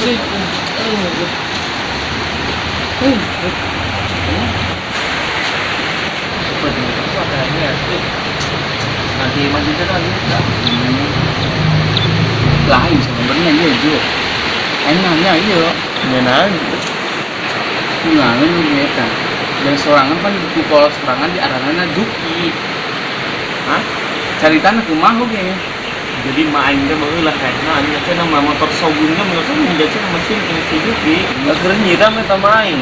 Sih. Eh, Nanti maju kan lagi. Lain sebenarnya iya Jo. Enaknya iya. Nyenang. Kunangan eta. Dan sorangan kan ku kolot sorangan di aranana Juki. Hah? Caritana kumaha ge? Jadi mah aing teh baheula kayakna aing teh nama motor Shogun nya menurut saya menjadi mesin ini Suzuki. Keur nyiram eta mah aing.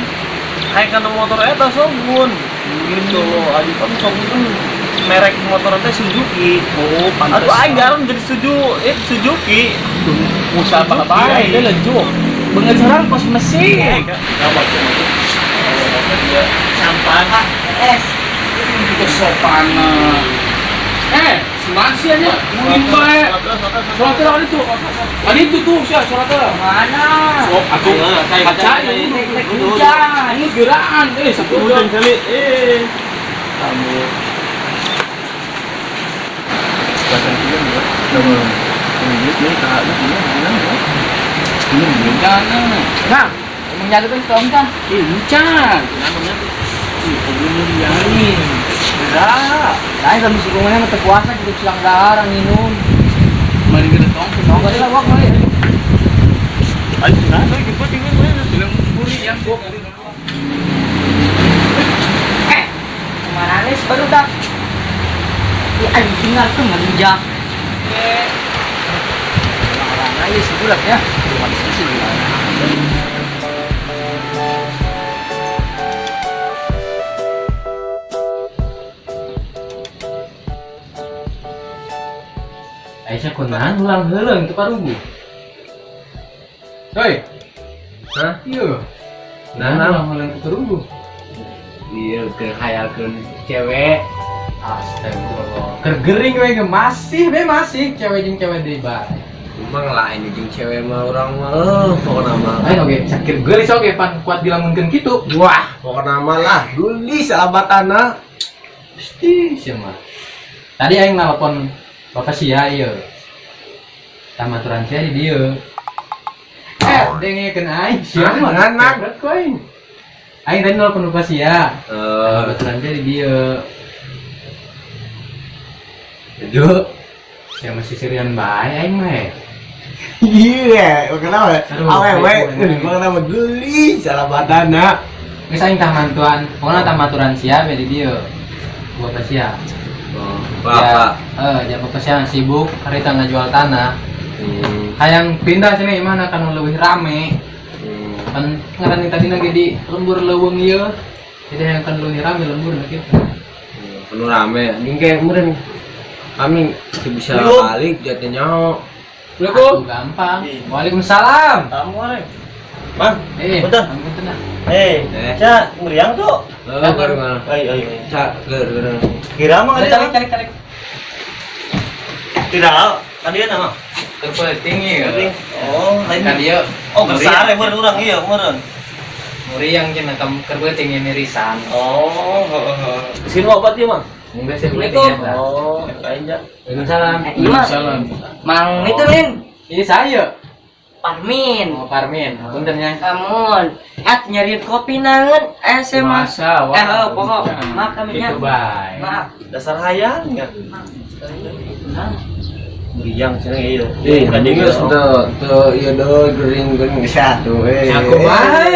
Kayak kana motor eta Shogun. Gitu loh, adi kan Shogun kan merek motor teh Suzuki. Oh, pantes. Aduh aing garam jadi Suzuki. Musa apa bae dia lejo. Beungeut sorang kos mesin. Apa tuh? Sampah. Es. Kesopanan. Semangat sih aja. Mungkin bae. Sholat ada itu. Ada itu tuh, sia sholat. Mana? Sok atuh. Kaca ini hujan. Ini geraan. Satu Hujan kali. Kamu. Bahkan juga nih. Ini nih kak lu ini gimana ya? Ini hujan. Nah, emang jaga tuh tong kan? Hujan. Namanya Ih, ini. Enggak. Lain kami sih kumanya mah teu puasa gitu silang dahar minum. Mari kita tong. Tong kali lah wak kali. Ayo nah, gitu tinggal gue. Bilang buri yang gua kali. Kemana nih baru dah. Ih, anjing tinggal tuh ngelunjak. Orang-orang aja sebulan ya. Belum ada sih sebulan. Aisyah kunaon ulang heuleung teu parugu. Hoi. Hah? Iya. Nah, ulang heuleung teu parugu. Iya, keur hayalkeun cewek. Astagfirullah. Keur gering we ge masih be masih cewek jeung cewek deui bae. Emang lain jeung cewek mah urang mah pokona mah. Lain oge sakir geulis oge pan kuat dilamunkeun kitu. Wah, pokona mah lah geulis salabatana. Pasti sia mah. Tadi aing nelpon Bapak sia ieu. Tamaturan sia di dieu. Dengekeun aing sia mah. Nah, nah. Ku aing. Aing tadi nelpon Bapak sia. Tamaturan sia di dieu. Jo. Sia masih sirian bae aing mah. Iya, kenapa? Awewe, kenapa geulis salabatana. Geus aing tah mantuan, pokona tamaturan sia be di dieu. Bapak sia. Oh, bapak. Ya, bapak sia sibuk harita ngajual tanah. Hayang pindah sini mana kan leuwih rame. Kan ngaran tadi lagi di lembur leuweung ieu. Jadi hayang kan leuwih rame lembur kitu. Penuh rame. Anjing kayak meureun. Kami bisa balik jatuh nyaho. Assalamualaikum. Gampang. Waalaikumsalam. Tamu arek. Mang, punten. Punten ah. Ca, meriang tuh. Oh, baru mana? Ayo, ayo. Ca, leur, leur. Kira mah Calik, calik, calik. Tidak, kadieu nama. Terpenting ya. Oh, lain. Kadieu. Oh, gersare meureun urang ieu meureun. Muriang cenah kam keur penting mirisan. Oh, heeh. Sini obat ieu mah. Enggak sih penting ya. Oh, lain ja. Waalaikumsalam. Iya mah. Mang itu Lin. Ini saya. Parmin. Oh, Parmin. Punten nya. Kamun. At nyari kopi nangen SMA. Masa, wah. Pokok. Maaf kami nya. Itu bae. Maaf. Dasar hayang ya. Meriang cenah ieu. Geus teu teu ieu deui gering-gering sehat tuh. Aku mah.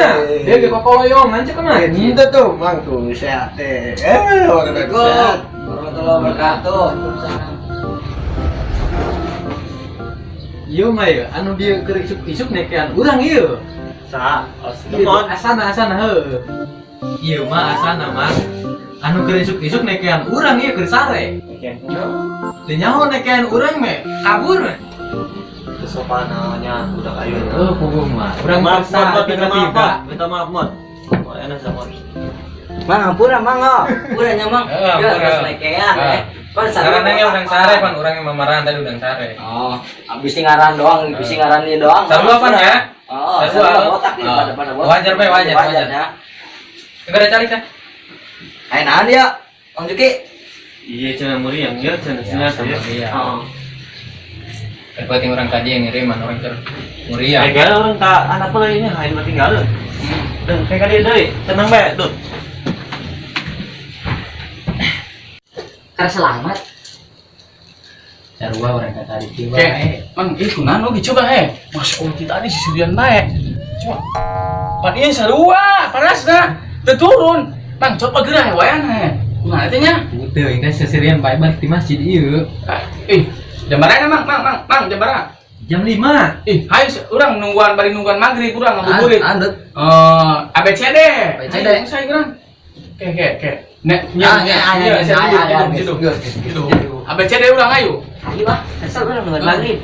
Dia ge kokoloyongan cek mah. Henteu tuh, Mang tuh sehat teh. Waalaikumsalam warahmatullahi wabarakatuh. Ieu mah ya, anu dia keur isuk-isuk nekean urang ieu. Sa, Ieu asana asana heuh. Ieu mah asana mah. Anu keur isuk-isuk nekean urang ieu keur sare. Teu nyaho nekean urang meh, kabur meh. Kesopanannya udah kayu. Oh, puguh mah. Urang Maaf, keur sare minta maaf, tiba-tiba. Minta maaf, Mod. Oh, enak sama. Mang ampura mang oh. Ampura nya mang. Heeh, Ya, ampura. geus nekean eh. Pan Karena nya urang sare pan urang yang mamaran tadi urang sare. Oh, abis ngaran doang, abis ngaran ieu doang. Sarua pan ya? Oh, Sarua. sarua botak nih pada pada botak. Wajar bae, wajar, wajar. ya. Enggak ada calik kan? Ayo naon dia? Mang Juki. Iya, cenah meriang ya, cenah Ya, cenah sama ya. dia. Heeh. Terpenting orang tadi yang ngiriman orang ter Muriang. Kayak orang tak anak pula ini hayang tinggal. Dan kayak kali deui, tenang bae, Dut. Karena selamat. Sarua urang ka tadi tiba. Oke, Mang, ih kunaon oge coba he. Masya Allah kita tadi sisirian bae. Coba. Pan ieu sarua, panasna. Teu turun. Mang, coba geura he wayan he. Kunaon teh nya? Teu, ini seserian bae balik di masjid ieu. Ih, jam berapa Mang? Mang, Mang, Mang, jam berapa? Jam 5. Ih, hayu urang nungguan bari nungguan maghrib urang ngabuburit. Andut. ABCD. ABCD. Hayu saya urang. Oke, oke, oke. Nek, Ah, ya, ya, ya, ya, ya, gitu. ABCD urang hayu. Ayo ah, kesel urang nungguan maghrib.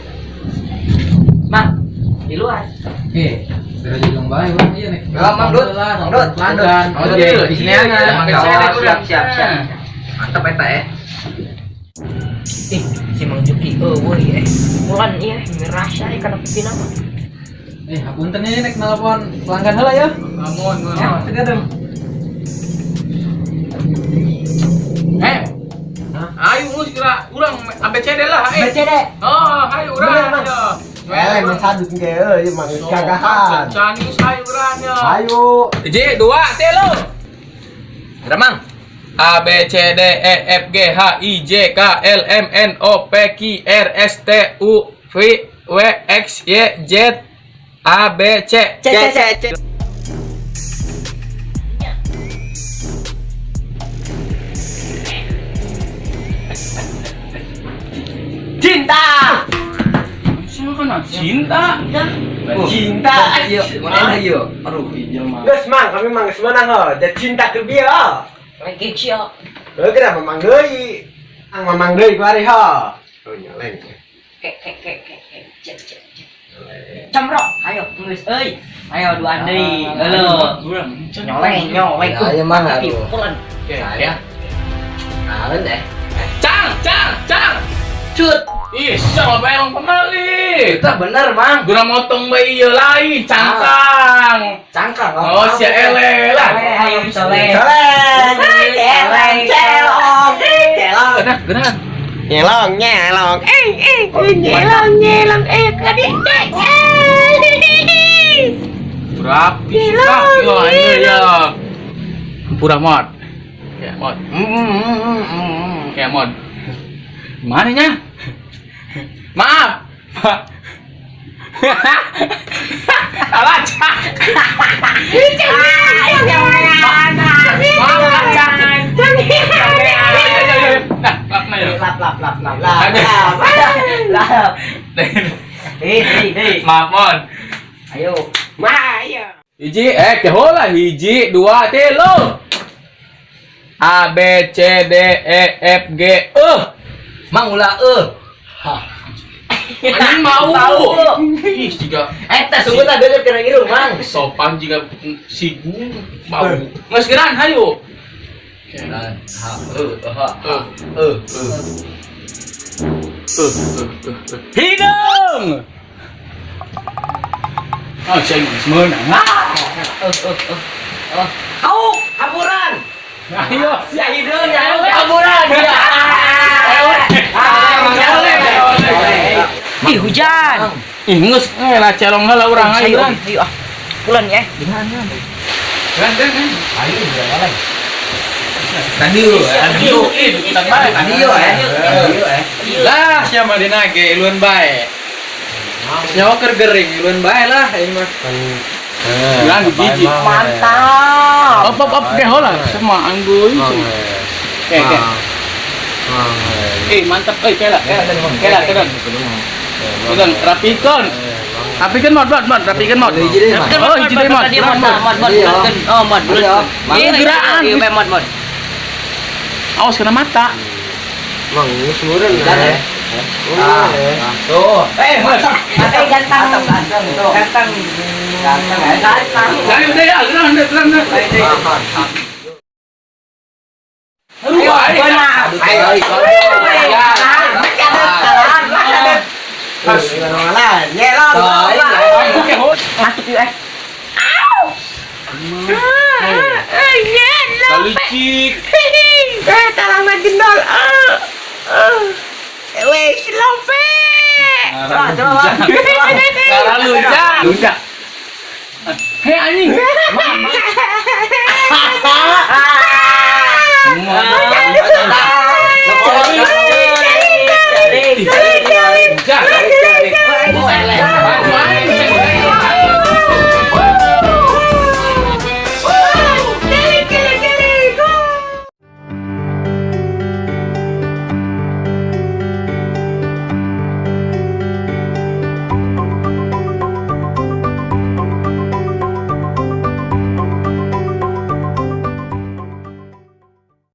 Mang, di luar. Oke, geura jujung bae urang ieu nek. Ya, Mang Dut. Mang Dut. Pelanggan. Oh, Oke, iya, di sini iya, ana. ABCD urang. Siap, siap, siap. Mantap eta ya. Ih, si Mang Juki, oh woi eh. Bulan iya, ngerasa eh kana pipi nama. Eh, hapunten nya nek nelpon pelanggan heula ya. Namun, Ya, sekarang. Eh. Ayo geus geura urang ABCD lah, eh. ABCD. Oh, ayo urang. Bener, Mang. Ayo. Eh, emang sadut ge euy, emang gagahan. Can geus ayo urang ya. Ayo. Hiji, dua, tilu. Geura Mang. A B C D E F G H I J K L M N O P Q R S T U V W X Y Z A B C C C C C. Cinta. Siapa kena cinta? Cinta. Ayo, mana ayo? Aduh, iya mah. Geus Mang, kami mang geus meunang heuh. Da cinta ke bieu. Lagi cia. Heuh geura mamang deui. Ang mamang deui ku ari heuh. Oh nyoleng. Ke ke ke ke ke C C C. Cemrok, ayo geus euy. Ayo duaan deui. Halo. Urang Nyoleng, nyoleng. Ayo, Mang, aduh. Pulan. Saya. Karen deh. Cang, cang, cang. Cut. Ih, sama bae emang pamali. Itu bener, Mang. Gura motong bae ieu lain, cangkang. Cangkang. Oh, sia ele lah. Ayo soleh. Coleng. Celeng, Celong. Celong. Gerak, gerak. Nyelong, nyelong. Eh, nyelong, nyelong. Eh, kadi. Berapa? Yo, anjir ya. Pura mod. Ya, mod. Kayak mod. Mana nya? Maaf. Pak. Alah, Cak. Maaf, Cak. Nah, lap nah ya. Lap lap lap lap lap. Lap. Deh, deh, deh. Maaf, Mon. Ayo. Hiji, kehola hiji, dua, tilu. A B C D E F G E. Mang ulah eueuh. Anjing mau. Ih, jika Eta sungguh tak deuleu kira ieu, Mang. sopan jika sigung mau. Geus geran hayu. Ha, ha, Eh, eh, eh, eh. Hideung. Oh, saya geus meunang. Ah. Au, hapuran. Ayo, Sia hideung ya, hapuran. Ya. Ih, hujan. Ih, geus lah celong heula urang Ayo, ayo urang. ayo ah. Pulan ya. Geran, geran, geran. Ayo, nyoleng. Tadi lu, Tadi lu, ih, dukitan bae. Tadi yo eh. Tadi yo eh. Lah, siapa dina ge iluan bae. Nyawa keur gering iluan bae lah aing mah. Geran gigi. Mantap. Op op op ge heula sama angguy. Oke, oke. Eh, mantap euy, kela. Kela, kela. Pegang, rapikeun. Rapikeun mod, mod, mod, rapikeun mod. Hiji deui, Mang. Oh, hiji deui mod. Tadi mod, mod, mod, Iya. Oh, mod, Iya. Iya, Geraan. Iya, mod, mod. Awas kena mata. Mang geus meureun. Hujan ya. Ah, Tuh. Eh, mantap. Eh, ganteng. Mantap, ganteng tuh. Ganteng. Ganteng ya. Ganteng. Ayo udah ya, geran, geran, geran. Aduh, ayo. Ayo, Nyelong. Oke, hot. Masuk yuk eh. Licik. Talangan jendol. Wes, lope. Coba, coba. Luncat. Luncat. Hei anjing.